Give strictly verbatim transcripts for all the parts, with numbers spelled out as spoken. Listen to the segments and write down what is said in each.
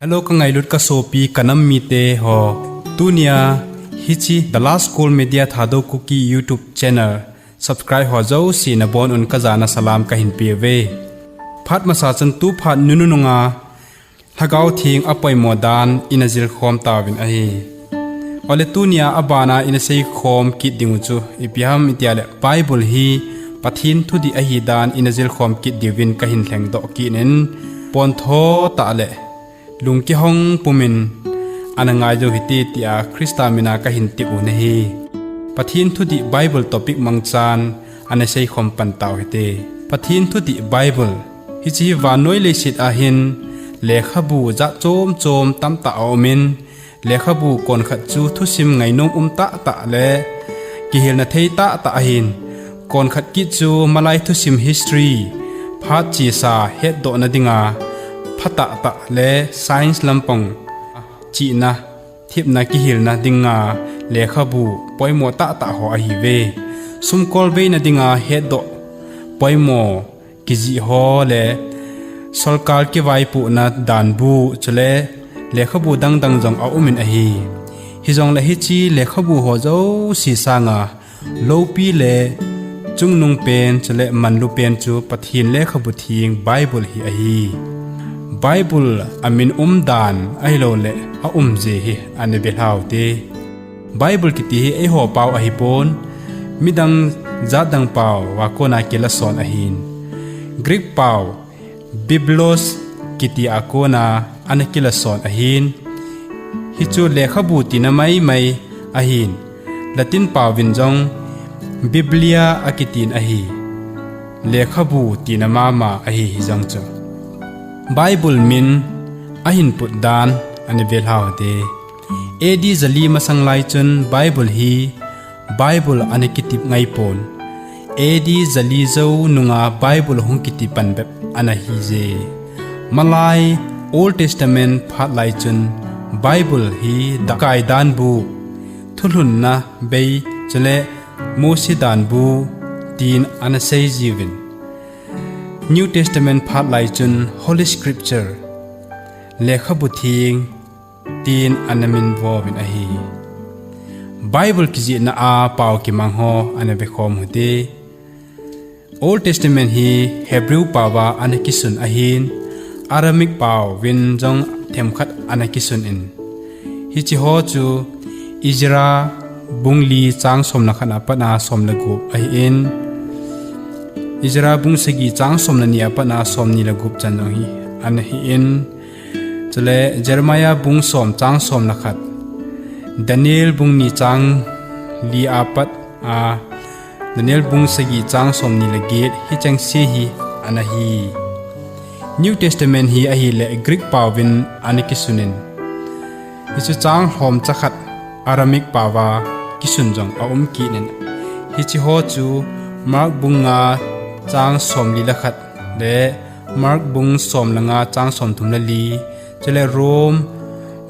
Hello, ka ngailut ka sopi, ka nam mite ho. Tunia hiche The Last Call Media Thadou Kuki YouTube channel subscribe ho jouse nabon un ka jana salam ka hin pe uve. Phat masa chun tu phat nunu nunga Lhagao Theng a poimo dan ina jilkhom tauvin ahi. Ole tunia abana ina seikhom kit diu chu ipi ham itia le Bible hi Pathen thudih ahi dan ina jilkhom kit diuvin ka hin lhengdoh kit in, pontho tah le lungkihong pumin ana ngai jou hite tia Christa mina ka hin tep u ahi. Pathen thudih Bible topic mangchan ana seikhom pan tau hite. Pathen thudih Bible hiche hi vannoi leiset a hin lekhabu jat chom chom tamtah aumin, lekhabu konkhat chu thusim ngainom um tahtah le kihilna thei tahtah ahin, konkhat kit chu malai thusim history, phat chesa hetdohna dinga phatah tah le science lampang chihna, thepna kihilna dinga lekhabu poimo tahtah ho ahiuve. Sumkol veina dinga hetdoh poimo kijih ho le solkal kivaipohna danbu chule lekhabu dangdang jong aumin ahi. Hijongle hiche lekhabu ho jouse sanga loupi le chungnung pen chule manlu pen chu Pathen lekhabu theng Bible hi ahi. Bible amin umdan ahilouleh aumje hi ana ve lhau te. Bible kiti hi eiho pao ahipon, midang jatdang paova kona kilason ahin. Greek pao Biblos kitia kona ana kilason ahin. Hichu lekhabu tina maimai ahin. Latin paovin jong Biblia akitin ahi. Lekhabu tina mama ahi hijong chu. Bible min ahin put dan ana ve lhau te. A D jali masang lai chun Bible hi Bible ana kitep ngaipon. A D jali jou nunga Bible hung kitep pan bep ana hije. Malai Old Testament phat lai chun Bible hi dakai danbu, thulhunna bei chule Mosi danbu tin ana seijiuvin. New Testament phat lai chun Holy Scripture, lekhabu theng tin ana minvouvin ahi. Bible kijihna a pao kimang ho ana vekhom u hite. Old Testament hi Hebrew paova ana kisun ahin, Aramaic paovin jong themkhat ana kisun in. Hiche ho chu Ezra bung li chang som le khat a pat a som le gup ahin, Ezra bung sagi chang som le ni a pat a som ni le gup chan jong hi ana hin, chule Jeremiah bung som chang som le khat, Daniel bung ni chang li a pat a, Daniel bung sagi chang som ni le get, hicheng se hi ana hi. New Testament hi ahile Greek paovin ana kisunin. Hichu chang lhom chakhat Aramaic paova kisun jong aum kit in. Hiche ho chu Mark bung nga chang som li le khat le Mark bung som le nga chang som thum le li, chule Rome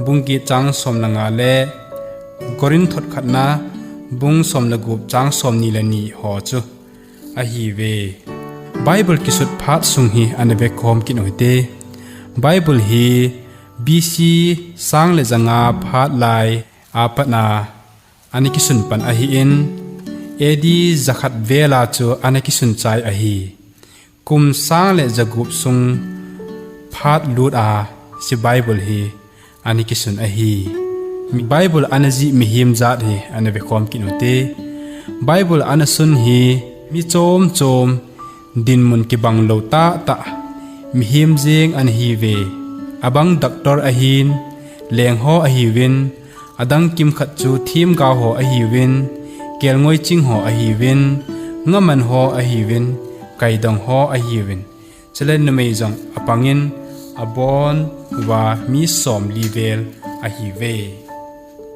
bung get chang som le nga le Corinth thot khatna bung som le gup chang som ni le ni ho chu ahiuve. Bible kisut phat sung hi ana vekhom kit u hite. Bible hi B C sang le ja nga phat lai a pat a ana kisun pan ahin, A D ja khat vel a chu ana kisun chai ahi. Kum sang le ja gup sung phat lut a hiche Bible hi ana kisun ahi. Bible ana jih mihem jat hi ana vekhom kit u hite. Bible ana sun hi mi chom chom dinmun kibang lou tahtah mihem jeng ana hiuve. Abang doctor ahin, leng ho ahiuvin, adang kimkhat chu themgao ho ahiuvin, kelngoi ching ho ahiuvin, ngaman ho ahiuvin, kaidong ho ahiuvin, chule numei jong apangin, abon uva mi som li vel ahiuve.